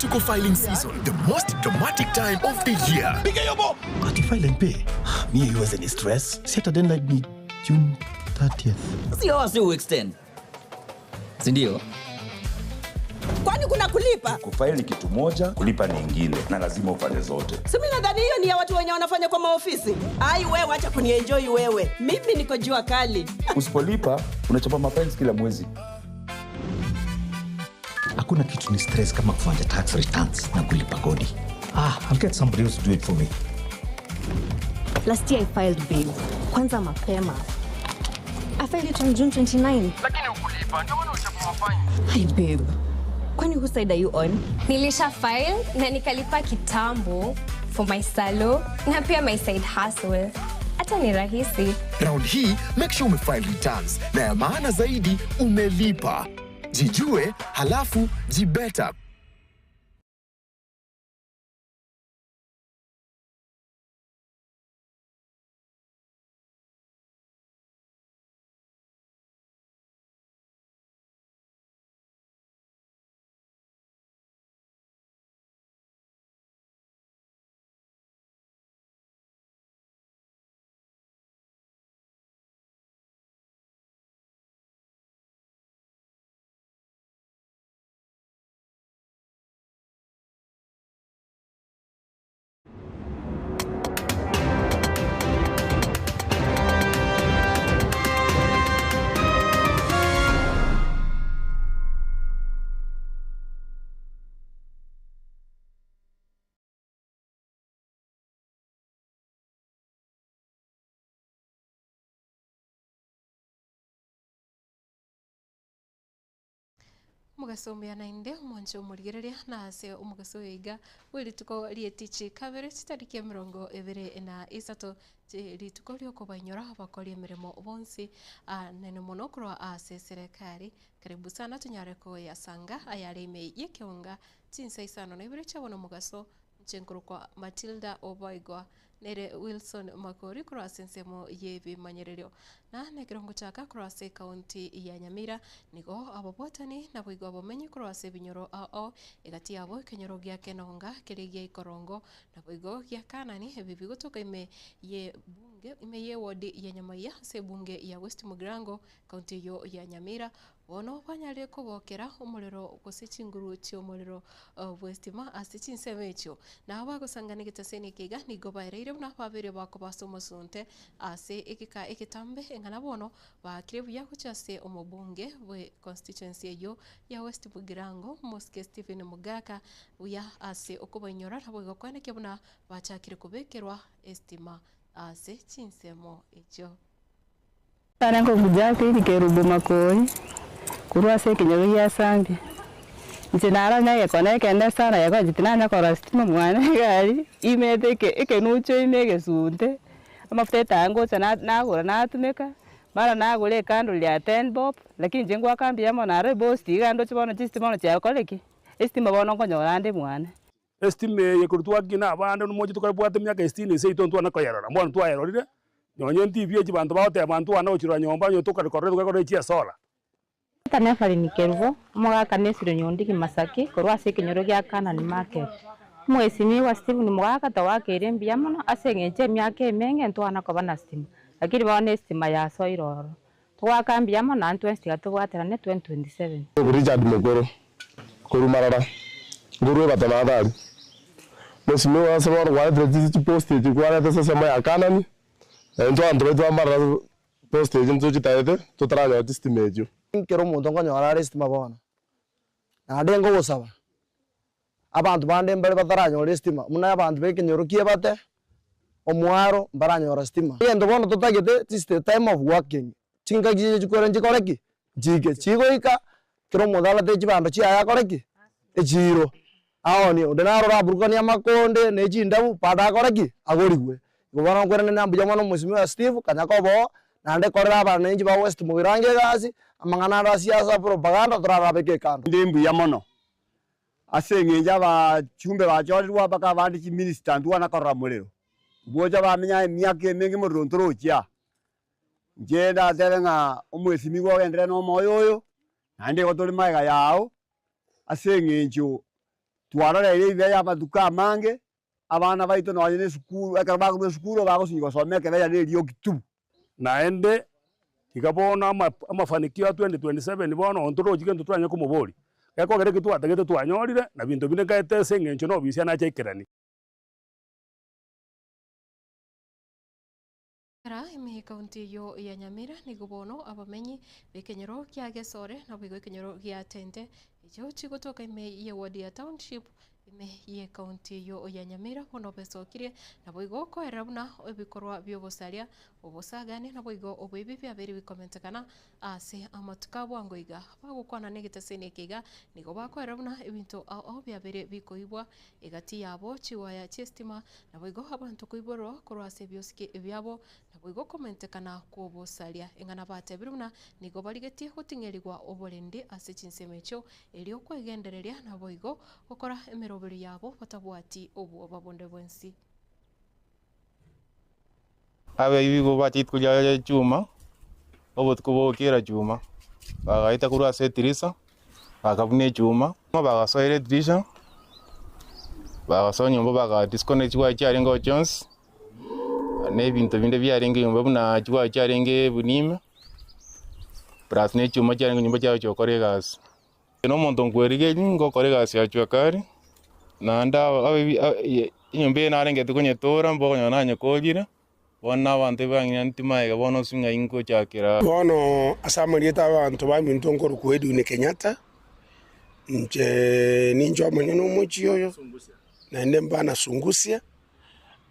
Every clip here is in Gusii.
To filing season, the most dramatic time of the year. Ati file and pay. Mi haiwezi ni stress. Si hata deadline ni June 30th. Si hawa si uextend, si ndio? Kwani kuna kulipa? Kufaili ni kitu moja, kulipa ni ingine, na lazima ufanye zote. Si mimi nadhani hiyo ni ya watu wenye wanafanya kwa maofisi. Ai wewe, acha kunienjoy wewe. Mimi niko jua kali. Usipolipa unachapa mafines kila mwezi. Hakuna kitu ni stress kama kufanya tax returns na kulipa kodi. Ah, I'll get somebody else to do it for me. Last year I filed babe. Kwanza mapema. I filed it on June 29. Lakini ukulipa ndio maana uchapa mafine. Hi babe. Kwani whose side are you on? Nilisha file na nikalipa kitambo for my salo na pia my side hustle. Hata ni rahisi. Round hii make sure umefile returns na ya maana zaidi umelipa. Jijue halafu jibeta. Omogaso omuya naende omwanche omorigereria na ase omogaso oyo iga bwe rituko ri'etichi kabere chitariki emerongo ebere na isato rituko riokobainyora abakori emeremo bonsi nene mono korwa ase eserekari. Karibu sana tonyare koyasanga ayare ime y'ekeonga chinsa isano na ibere chiabona omogaso inche nkorokwa Matilda Obaigwa nere Wilson Makori korwa ase ensemo y'ebimanyererio. Na nekero ngochaka korwa ase ekaunti ya Nyamira nigo ababwatani naboigo abamenyi korwa ase ebinyoro ao egati yabo ekenyoro gia Kenonga keria gia Ikorongo naboigo gia Kanani ebi bigotoka ime ye bunge ime ye ward ya Nyamaiya ase ebunge ya West Mugirango ekaunti eyio ya Nyamira. Bono banyarire kobokera omorero gose chinguru chi'omorero bw'estima ase chinsemo echio. Nabo bagosangana egetaseni eke iga nigo baereire buna babeire bakoba ase omosunte ase egeka egetambe eng'ana bono baakire buya gochia ase omobunge bwe constituency eyio ya West Mugirango Mosike Stephen Mogaka buya ase okobainyora naboigo koenekia buna bachakire kobekerwa estima ase chinsemo echio. Nare nkobuja Kerubo Makori, korwa ase ekenyoro gia Sambia. Inche naro onye egekone ekende sana gekonya tinanya korora sitima mwane egari, imete eke ekenucho ime egesunte, amafuta etaya ngocha na nagora natumeka, mara nagora ecandle ya ten bob, lakini inche ngoaka mbuya mono aro ebosti iga ndoche bono chistima bono chiakorire ki? Estima bono nkonyora nde mwane. Estima eye korwa twakina abande nomoche tokabwate emiaka sitini seito ntwana koyerora, bono twayerorire, nonye ntibi echi banto bagoteba ntwana gochirora nyomba onye tokare korora tokare korora echi esola. Eta Nephaline Kerubo, omogaka Nesironi Ondigi Masaki korwa ase ekenyoro gia Canaan Market. Omwesimigwa Stephen Mogaka togakeire mbuya mono ase eng'encho emiaka emenge ntwana koba na stima, lakini bono estima yasoire ororo. Togoaka mbuya mono naende twensi tiga tobwaterane 2027. Richard Mokoro, korwa Marara, nkorwa Ebato na Athari. Mheshimiwa ase bono kwaretire chisi chipost echi kwarete ase ensemo ya Kanani, na intwe abanto baito ba Marara post echi ntochitaete totaranyora chistima echio. Ekero omonto nkonyora are estima bono, naende nkogosaba, abanto bande mbare bataranyora estima, buna abanto ba ekenyoro kiebate, omwaro mbaranyora stima. Egento bono totagete, this is the time of working, chingaki chiria chikwera nchikore ki? Nchike. Chigoika, kera omonto arete chibando chiaye akore ki? Echiro. Aonie, onde naro oraburukanie amakonde ne chindabu bado akore ki? Agorigwe. Igo bono nkweranania mbuya mono Mheshimiwa Steve kanya koba oo, naende korera abananchi ba West Mugirango egasi, amang'ana aro a siasa propaganda torarabeke ekando. Inde mbuya mono ase eng'encho abachumbe bachorirwe mpaka abande chiminister ntwana korora morero, gocha bamenya emiaka emenge morero ntorochia aa. Inche ndatebe ng'a omwesimigwa ogenderere na omoyo oyo, naende igo tore magega yao, ase eng'encho. Twaroreire ebibe y'amatuko amange, abana baito nonye na esukuru, ekero bakorwa esukuru bagosinywa gosoma ekebeya na erioki tu. Naende iga bono ama amafanikio a 2027 bono ontorochi gento twanye komoboria, gekogera eki twatagete twanyorire, na binto binde nkaete ase eng'encho na obisia nache aikeranie. Era ime ekaunti eyio ya Nyamira nigo bono abamenyi b'ekenyoro kia Gesore naboigo ekenyoro gia Tente echio chigotoka ime y'eward ya Township ime y'ekaunti eyio ya Nyamira bono besokirie naboigo koerera buna ebikorwa bi'obosaria, obosagani naboigo oboibi biabeire bikomentekana ase amatuko a bwango iga. Bagokwana negeteseni eke iga nigo bakoerera buna ebinto ao ao biabeire bikoibwa egati yabo chiwaya chi'estima Naboigo abanto koiborwa korwa ase ebiosiki biabo, naboigo komentekana kw'obosaria. Eng'ana batebire buna nigo barigetie goting'erigwa oborendi ase chinsemo echio, erio kwegendereria naboigo gokora emeroberio yabo batabwati obwoba bonde bwensi. Abaibi igo bacha rituko ria chuma, obotuko bogokera chuma, bagaeta korwa ase etirisa, bakabuna echuma, bagasoera edirisha, bagasoa nyomba baga disconnect chiwaya chiarenge oo chionsi, na ebinto binde biarenge nyomba buna chiwaya chiarenge ebuni ime, plus na echuma chiarenge nyomba chiagocha gokora egasi. Inche na omonto nkwerigeria ngokora egasi ya jua kali, naende enyomba eye narengete konyetora mbokonyora nanyekorire. Bono abanto ebang'ina magega bono ase ng'ai ngochakera. Bono ase amarieta 'abanto baminto nkorokwa Edwin Kenyatta, inche ninche omonyene omochie oyo, naende mbana Sungusia,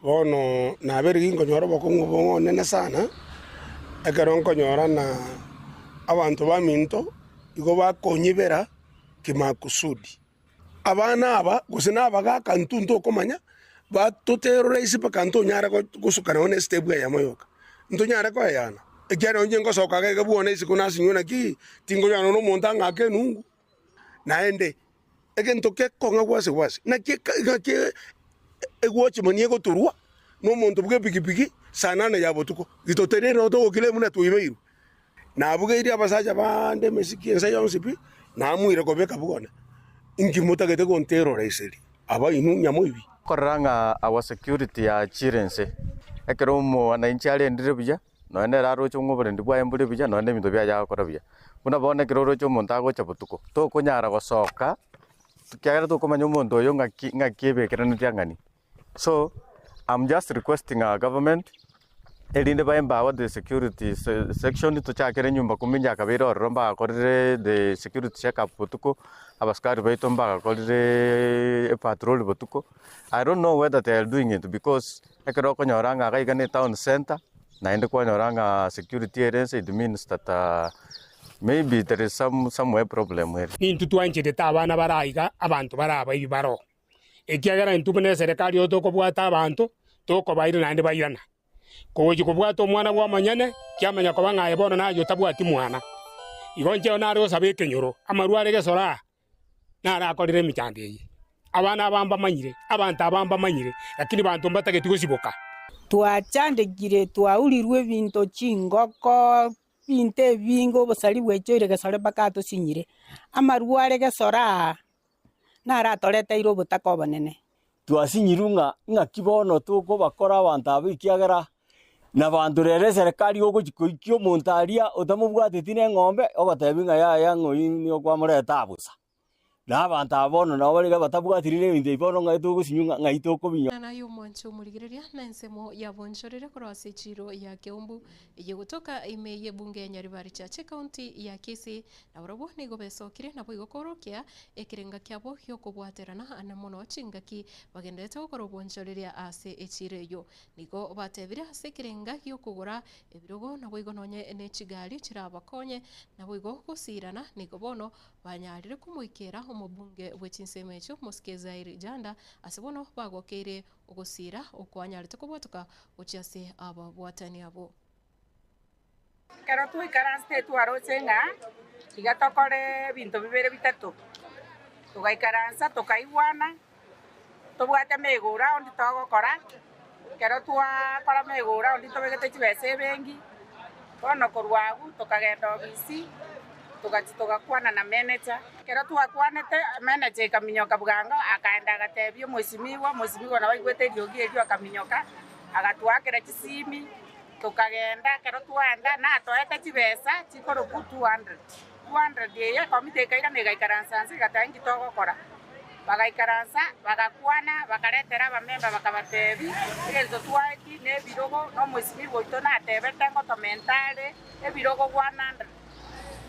bono nabeire ginkonyora obokong'u obonene sana, ekero nkonyora na abanto baminto igo bakonyibera kimakusudi. Abana aba, gose nabagaaka intwe ntokomanya, batoterora ase mpaka ntonyare gosuka nabo ne step eyemo yoka. Ntonyare koeyana, ekiagera onye ngosoka iga iga bwone isiko nasinywe naki, tinkonyara nonya omonto ang'ake enungu. Naende, egento gekong'a gwase gwase, naki ng'aki egwatchman egotorwa na omonto bwa epikipiki saa nane ya botuko, gitotenenire togokira buna twaibeirwe. Nabugeire abasacha bande emesiki ense yonsi pi, namoire kobeka bwone. Inki motagete gonterora eseri, aba inwe nyamoibi? Korora ng'a our security yachiire inse, ekero omwananchi arendire buya, nonya nere aroche ng'a oborendi bwaye mbore buya, nonya na ebinto biaye agokora buya. Buna bono ekero oroche omonto agocha botuko, tokonyara gosoka, ekiagera tokomanya omonto oyo ng'aki ng'aki ebekeraneti ang'ani. So, I'm just requesting our government, erinde ba empower the security section tochakere nyumba kumi yakabeire ororo mbagakorire the security check up botuko, abasikari baito mbagakorire epatrol botuko, I don't know whether they are doing it because ekero okonyora ng'a iga iga ne town centre, naende kwanyora ng'a security ere inse it means that maybe there is some somewhere problem ere. Nintwe twancherete abana bare aiga, abanto bare abaibi baroo. Ekiagera intwe buna eserekari oyo tokobwata abanto, tokobaira naende bairana. Kogochia kobwata omwana bw'omonyene, kiamanya koba ng'a aye bono naye otabwati mwana. Igo inche nare gosaba ekenyoro, amarwa are gesora aa, naro akorire emechando eye. Abana aba mbamanyire, abanto aba mbamanyire, lakini banto mbatageti gosiboka. Twachandekire, twaurirwe ebinto, chingoko, ebinto ebinge, obosari bwechoire gesore mpaka atosinyire. Amarwa are gesore aa, naratoreteire obotaka obonene. Twasinyirwe ng'a ing'aki bono tokobakora abanto aba ekiagera nabanto rero eserekari ogochia koikia omonto aria otamobwateti na eng'ombe ogotebi ng'a yaya ng'a oyio nigo kwamoreta aa bosa. Na abanto aba bono nabo bare iga batabwatiri na ebinto ebi bono ng'ai togosinywa ng'a ng'ai tokobinywa. Ng'ana y'omwancho omorigereria na ensemo ya bonchorere korwa ase echiiro ya Keumbu eye gotoka ime y'ebunge ya Nyaribari Church ekaunti ya Kisii Nabarabwo nigo besokire naboigo koorokia ekerenga kiabo gi'okobwaterana na mono chingaki bagendererete gokora obonchoreria ase echiiro eyio. Nigo batebire ase ekerenga gi'okogora ebirogo naboigo nonye ne chigari chirabakonye naboigo gosiirana nigo bono banyarire komoikera omobunge bwe chinsemo echio Mosike Zairi Janda ase bono bagokeire ogosiira okwanyarete kobwatoka gochia ase ababwatani abwo. Ekero twaikaransete twaroche ng'a tiga tokore ebinto bibere bitato, togaikaransa tokaigwana, tobwate mego round togokora, ekero twakora mego round tobegete chibesa ebenki, bono korwa abwo tokagenda ofisi, togachia togakwana na manager. Ekero twakwanete, manager ekaminyoka bwango, akaenda agatebia omwesimigwa, omwesimigwa nabo aigwete eriogi erio akaminyoka, agatwakera chisimi, tokagenda, ekero twaenda natoete chibesa chikorokwa 200, 200 eye ekomiti ekairana egaikaransa nse egateba inki togokora. Bagaikaransa, bagakwana, bakaretera abamemba bakabatebia, Egento twaetie nebirogo, na omwesimigwa oito natebete ngotomenta are ebirogo 100.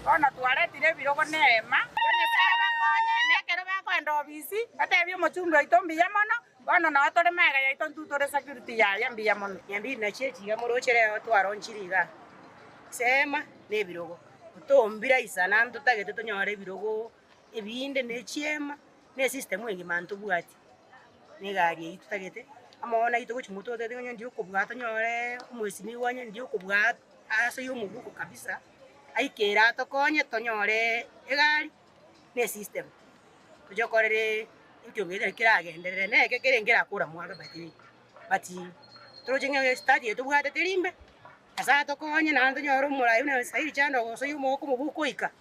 Bono twaretire ebirogo neema. Nyasae abakonye, na ekero bakoenda obisi, batebie omochumbi oito mbuya mono, bono nao tore magega yaito intwe tore security yaye mbuya mono. Nyambiri nachio echi iga moroche rero twaronchire igaa, ase eema na ebirogo, otombire aisana ntotagete tonyore ebirogo ebinde na echiema na esystem engima ntobwati, na egari eyio totagete, amang'ana aito gochia motwe totagete ng'a onye ndi okobua tonyore omwesimigwa onye ndi okobua ase ya omobuko kabisa, aikere atokonye tonyore egari na esystem, toche gokorera ekiombe ekero keragenderere na eke kere nkerakora mwaka by the way, but toroche ng'a estart eye tobwate teri mbe, Nyasaye atokonye naende tonyore omorai buna Sairi chanda ogosoyia omogoko omobuko oika.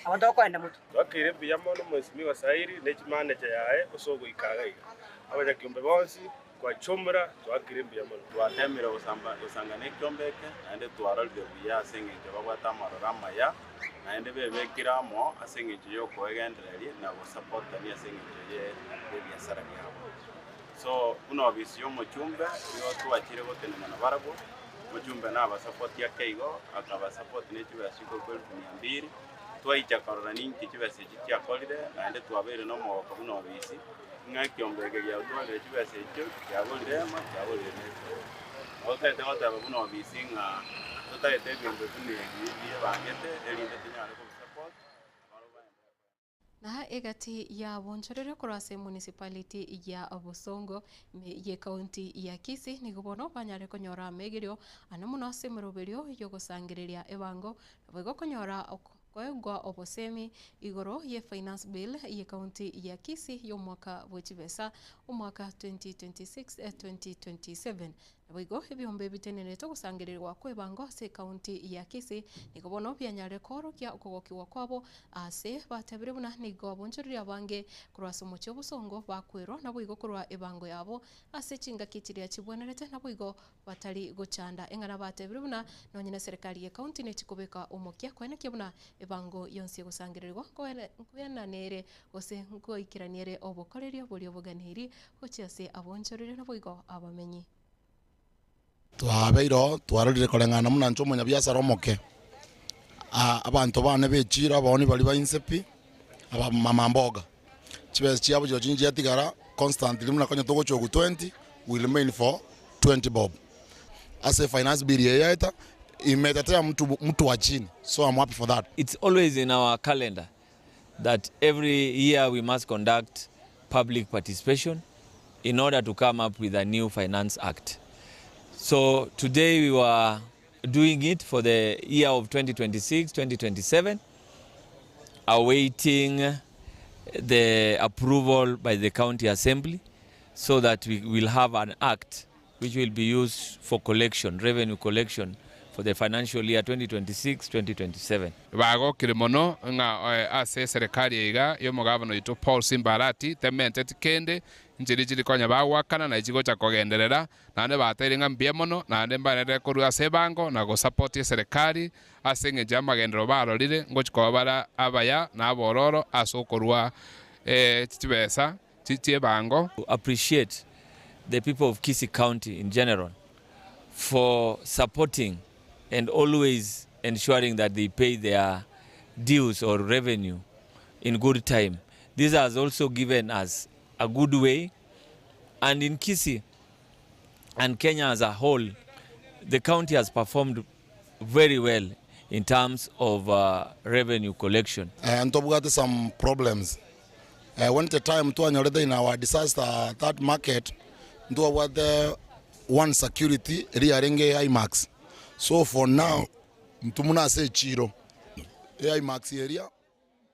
Nabo tokoenda motwe. Twakeire mbuya mono Mheshimiwa Sairi ne chimanager yaye ase ogoika iga iga. Abanyakiombe bonsi kwa jumla twakeire mbuya mono. Twatemire gosamba gosangana ekiombe eke, naende twarorire buya ase engencho babwate amaroro amaya, naende bebekire amo ase engencho y'okoegendereria na gosapotania ase engencho ye ebiasara biabo. So buna ofisi y'omochumbe nigo twachire gotenena nabarabwo, Omochumbe nabasapoti ake igo, akabasapoti ne chibesa chikorokwa elfu mia mbili. Twaicha korora ninki chibesa echi chiakorire, naende twabeire nomogoko buna obisi, ng'a ekiombe eke giatwarire chibesa echio, kiagorire ema, kiagorire na ebirogo. Nabo totagete goteba buna obisi ng'a totagete ebinto buna ebi biebangete, erinde tonyare kobisupport. Na egati y'abonchoreri korwa ase municipality ya Bosongo ime y'ecounty ya Kisii nigo bono banyare konyora amegerio ane mono ase emeroberio y'ogosangereria ebango naboigo konyora koegwa obosemi igoro ye finance bill y'ecounty ya Kisii y'omwaka bwechibesa omwaka 2026-2027. Naboigo ebiombe bitenenerete ogosangererigwa kw'ebango ase ekaunti ya Kisii nigo bono bianyarire koorokia okogokigwa kwabo aase batebire buna nigo abonchoreria abange korwa ase omochie obosongo bakwerwa naboigo korwa ebango yabo ase chingaki chiria chibwenerete naboigo batari gochanda eng'ana batebire buna nonye ne serikali y'ekaunti nechikobeka omokia koenekia buna ebango yonsi egosangererigwa nkoenanere gose nkoikeraniere obokoreria boria oboganeiri Gochia ase abonchoreria naboigo abamenyi. Twabeire oo, twarorire koreng'ana buna inche omonyabiasara omoke, abanto bane b'echiro abaoni baria ba inse pi, aba mama mboga, chibesa chiabo chirochio chiatigara constantly buna konya togochogu 20, we remain for 20 bob. Ase finance bill eye yaeta, imetetea mtu mtu wa chini, so I'm happy for that. It's always in our calendar that every year we must conduct public participation in order to come up with a new finance act. So today we were doing it for the year of 2026 2027 awaiting the approval by the county assembly so that we will have an act which will be used for collection, revenue collection for the financial year 2026-2027. Bagokire mono ng'a ase eserekari eye iga y'omogabana oito Paul Simba Arati tementeti kende, nchiri chiri konya bagoakana na echigocha kogenderera, naende bateire ng'a mbuya mono naende mbaenderere korua ase ebango na gosapoti eserekari ase engencho y'amagenderero barorire ngochi koba bare abaya na abororo ase okorua chibesa chi'ebango. Appreciate the people of Kisii County in general for supporting and always ensuring that they pay their dues or revenue in good time. This has also given us a good way and in Kisii and Kenya as a whole, the county has performed very well in terms of uh, revenue collection. Eh, ntobwate some problems eh, when the time twanyorete in our disaster that market ntwabwate one security eria yarenge Himax so for now ntwe muna ase echiro e Himax eria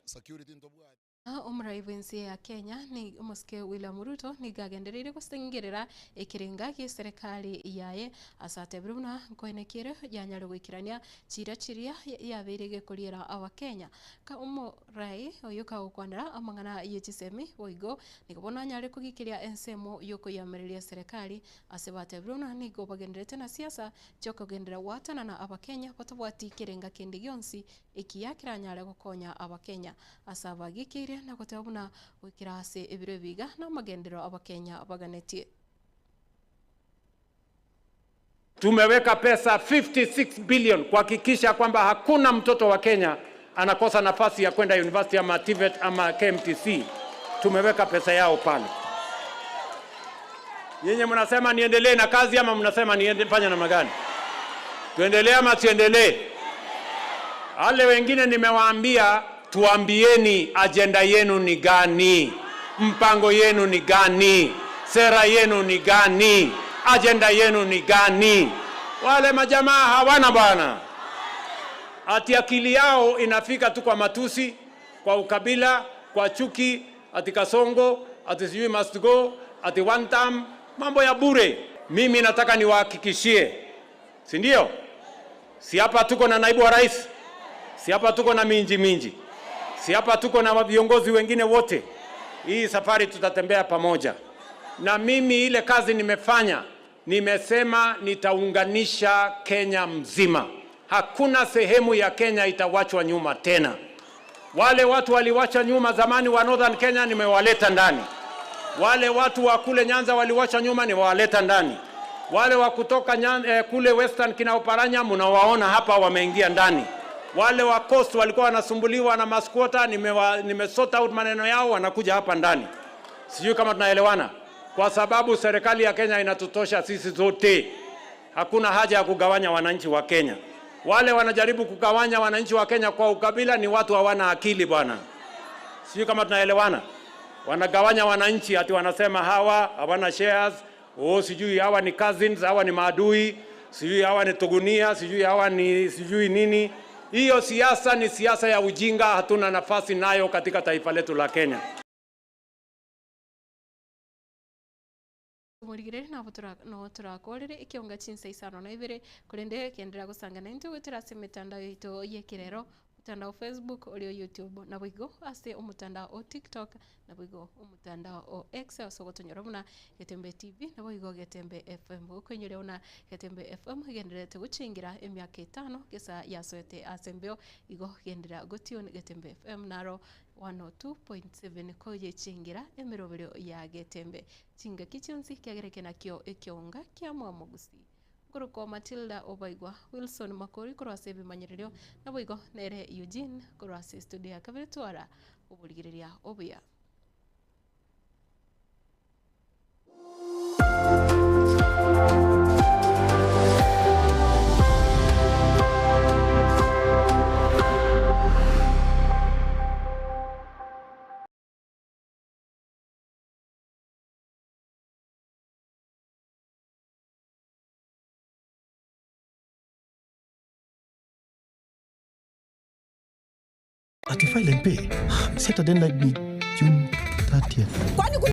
security ntobwate. Omorai bw'ense ya Kenya ni omosike William Ruto nigo agendereire gosengerera ekerenga gi'eserekari yaye ase atebire buna nkoenekia ere yanyare goikerania chiira chiria yabeire gekoriera abakenya. Ka omorai oyo kagokwanera amang'ana ye chisemi boigo nigo bono anyare kogikeria ensemo yokoyiamereria eserekari ase batebire buna nigo bagendererete na siasa chiokogenderera gwatanana abakenya batabwati kerenga kende gionsi ekiya keranyare gokonya abakenya. Ase abagikeire na goteba buna goikera ase ebiro ebi iga namagenderero abakenya baganetie. Tumeweka pesa 56 billion kuhakikisha kwamba hakuna mtoto wa Kenya anakosa nafasi ya kwenda university ama TVET ama KMTC. Tumeweka pesa yao pale. Nyinyi mnasema niendelee na kazi ama mnasema niende fanya namna gani? Tuendelee ama tuendelee? Wale wengine nimewaambia, tuambieni ajenda yenu ni gani, mpango yenu ni gani, sera yenu ni gani, ajenda yenu ni gani? Wale majamaa hawana bwana, ati akili yao inafika tu kwa matusi, kwa ukabila, kwa chuki, ati Kasongo, ati sijui must go, ati one term, mambo ya bure. Mimi nataka niwahakikishie, si ndio? Si hapa tuko na naibu wa rais, si hapa tuko na minji minji, si hapa tuko na viongozi wengine wote. Hii safari tutatembea pamoja, na mimi ile kazi nimefanya, nimesema nitaunganisha Kenya mzima. Hakuna sehemu ya Kenya itawachwa nyuma tena. Wale watu waliwacha nyuma zamani wa Northern Kenya nimewaleta ndani. Wale watu wa kule Nyanza waliwacha nyuma nimewaleta ndani. Wale wa kutoka kule Western kina Oparanya mnawaona hapa wameingia ndani. Wale wa Coast walikuwa wanasumbuliwa na masquota, nime sort out maneno yao, wanakuja hapa ndani. Sijui kama tunaelewana, kwa sababu serikali ya Kenya inatutosha sisi zote. Hakuna haja ya kugawanya wananchi wa Kenya. Wale wanajaribu kugawanya wananchi wa Kenya kwa ukabila ni watu hawana akili bwana. Sijui kama tunaelewana. Wanagawanya wananchi ati wanasema hawa hawana shares, oh, sijui hawa ni cousins, hawa ni maadui, sijui hawa ni tugunia, sijui hawa ni sijui nini. Hiyo siasa ni siasa ya ujinga, hatuna nafasi nayo katika taifa letu la Kenya. Omorigireri nabo no turakorere ekionga chinsa isano na ibere korende kendera gosangana intwe goetera ase emetandao yaito ya ekerero omotandao Facebook orio YouTube naboigo ase omotandao o TikTok naboigo omotandao o X ase ogotonyora buna Getembe TV naboigo Getembe FM gokoinyoria buna Getembe FM egendererete gochengira emiaka etano gesa yasoete ase embeo igo gendera gotune Getembe FM naro 102.7 koyechengira emeroberio ya Getembe chingaki chionsi kiagereke nakio ekionga kia mwamogusi Nkorokwa Matilda Obaigwa Wilson Makori korwa ase ebimanyererio naboigo nere Eugene korwa ase studio ya kabere twara oborigereria obuya. Ati file and pay. Set a deadline ni June 30th. Kwani